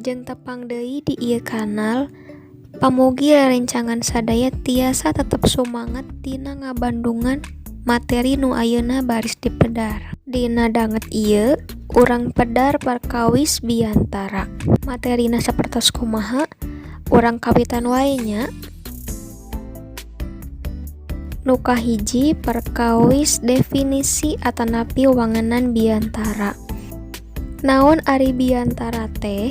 Wilujeng tepang deui di ieu kanal. Pamugi rerencangan sadaya tiasa tetep sumanget dina ngabandungan materi nu ayeuna baris dipedar. Dina danget ieu urang pedar perkawis biantara. Materina sapertos kumaha? Urang kawitan wae nya. Nu kahiji, perkawis definisi atanapi wangenan biantara. Naon ari biantara teh?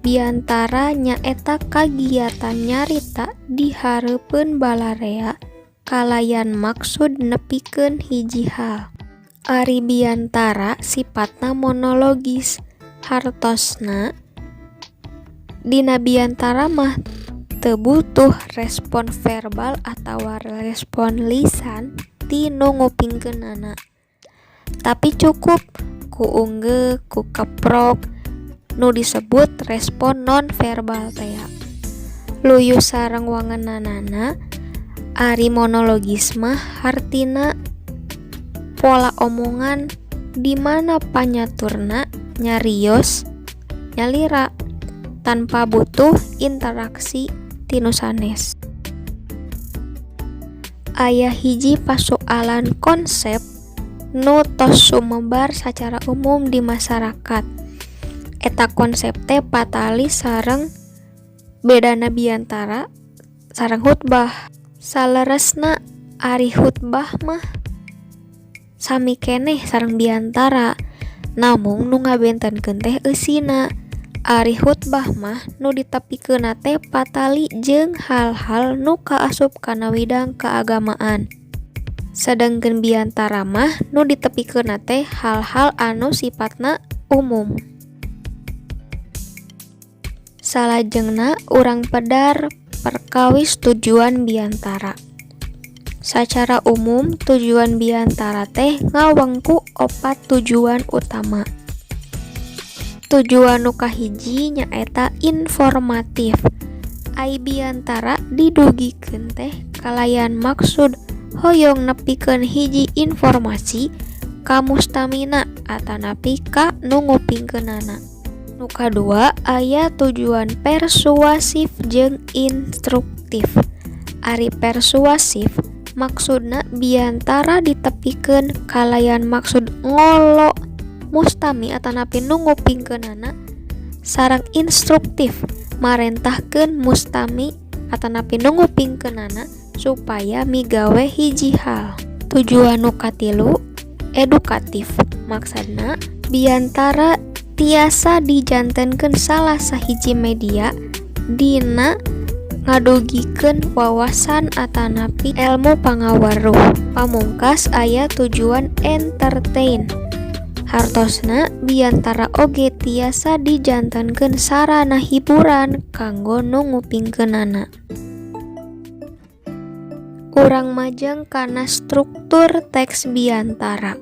Biantara nyaeta kagiatan nyarita di hareupeun balarea kalayan maksud nepikeun hiji hal. Ari biantara sipatna monologis, hartosna dina biantara mah teu butuh respon verbal atawa respon lisan ti nu ngupingkeunana. Tapi cukup ku unggeuk, ku keprok, nu disebut respon nonverbal tea. Luyu sareng wangenanana, ari monologis mah hartina pola omongan di mana panyaturna nyarios nyalira tanpa butuh interaksi ti nu sanes. Aya hiji pasoalan konsep nu tos sumebar sacara umum di masyarakat. Eta konsep teh patali sareng bedana biantara sareng khutbah. Saleresna, ari khutbah mah sami keneh sareng biantara, namung nu ngabentenkeun teh eusina. Ari khutbah mah nu ditepikeunna teh patali jeung hal-hal nu kaasup kana widang keagamaan. Sedengkeun biantara mah nu ditepikeunna teh hal-hal anu sipatna umum. Salajengna urang pedar perkawis tujuan biantara. Sacara umum, tujuan biantara teh ngawengku opat tujuan utama. Tujuan nu kahiji nyaeta informatif. Ai biantara didugikeun teh kalayan maksud hoyong nepikeun hiji informasi ka mustamina atanapi ka nu ngupingkeunana. Nu kadua, aya tujuan persuasif jeung instruktif. Ari persuasif maksudna biantara ditepikeun kalayan maksud ngolo mustami atanapi nu ngupingkeunana, sareng instruktif marentahkeun mustami atanapi nu ngupingkeunana supaya migawe hiji hal. Tujuan nu katilu, edukatif, maksudna biantara tiasa dijantenkeun salah sahiji media dina ngadugikeun wawasan atanapi elmu pangaweruh. Pamungkas, aya tujuan entertain, hartosna biantara oge tiasa dijantenkeun sarana hiburan kanggo nu ngupingkeunana. Urang majeng kana struktur teks biantara.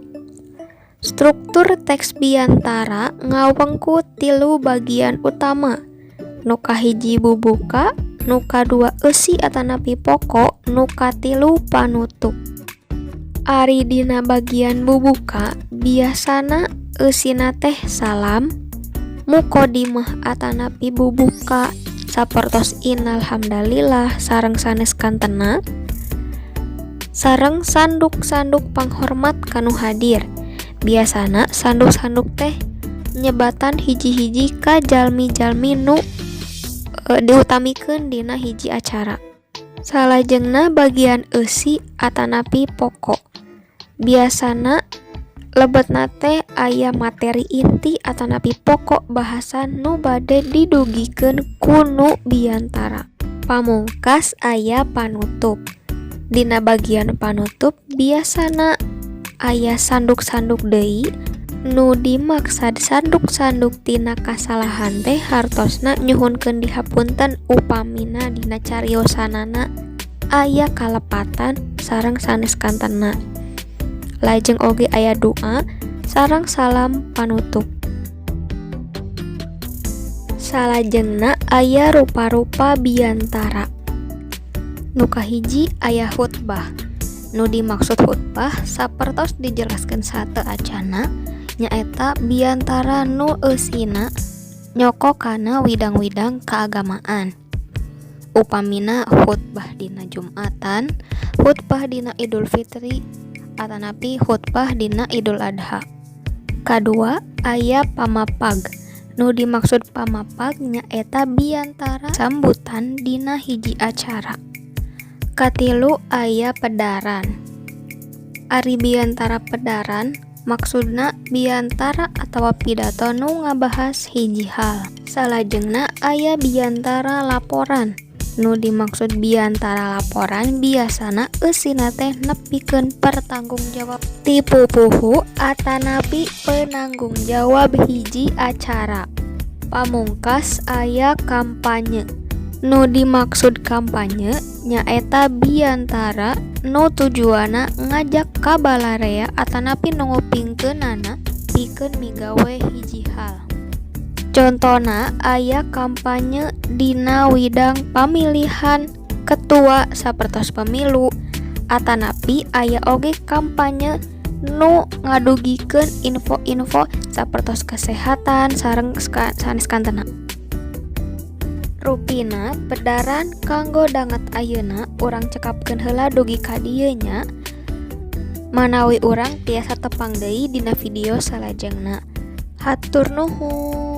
Struktur teks biantara ngawengku tilu bagian utama. Nu kahiji bubuka, nu kadua eusi atanapi pokok, nu katilu panutup. Ari dina bagian bubuka biasana eusina teh salam, muqodimah atanapi bubuka sapertos innalhamdalillah sareng sanes kantena, sareng sanduk-sanduk panghormat ka nu hadir. Biasana sanduk-sanduk teh nyebatan hiji-hiji ka jalmi-jalmi nu diutamikeun dina hiji acara. Salajengna bagian eusi atanapi pokok. Biasana lebetna teh aya materi inti atanapi pokok bahasan nu bade didugikeun ku nu biantara. Pamungkas, aya panutup. Dina bagian panutup biasana aya sanduk-sanduk deui. Nu dimaksad sanduk-sanduk tina kasalahan teh hartosna nyuhunkeun dihapunten upamina dina cariosanana aya kalepatan sareng sanes kantena. Lajeng oge aya doa sareng salam panutup. Salajengna aya rupa-rupa biantara. Nu kahiji, aya khutbah. Nu dimaksud khutbah sapertos dijelaskeun sateuacanna nyaeta biantara nu eusina Nyoko kana widang-widang keagamaan. Upamina khutbah dina Jumatan, khutbah dina Idul Fitri, atanapi khutbah dina Idul Adha. Kadua, aya pamapag. Nu dimaksud pamapag nyaeta biantara sambutan dina hiji acara. Katilu, aya pedaran. Ari biantara pedaran maksudna biantara atawa pidato nu ngabahas hiji hal. Salajengna aya biantara laporan. Nu dimaksud biantara laporan biasana eusina teh nepikeun pertanggungjawab ti pupuhu atanapi penanggung jawab hiji acara. Pamungkas, aya kampanye. Nu dimaksud kampanye nyaeta biantara nu tujuanna ngajak ka balarea atanapi nu ngupingkeunana pikeun migawe hiji hal. Contona aya kampanye dina widang pamilihan ketua sapertos pemilu, atanapi aya oge kampanye nu ngadugikeun info-info sapertos kesehatan sareng sanes kantena. Rupina pedaran kanggo danget ayeuna urang cekapkeun heula dugi ka dieu nya. Manawi urang tiasa tepang deui dina video salajengna. Hatur nuhun.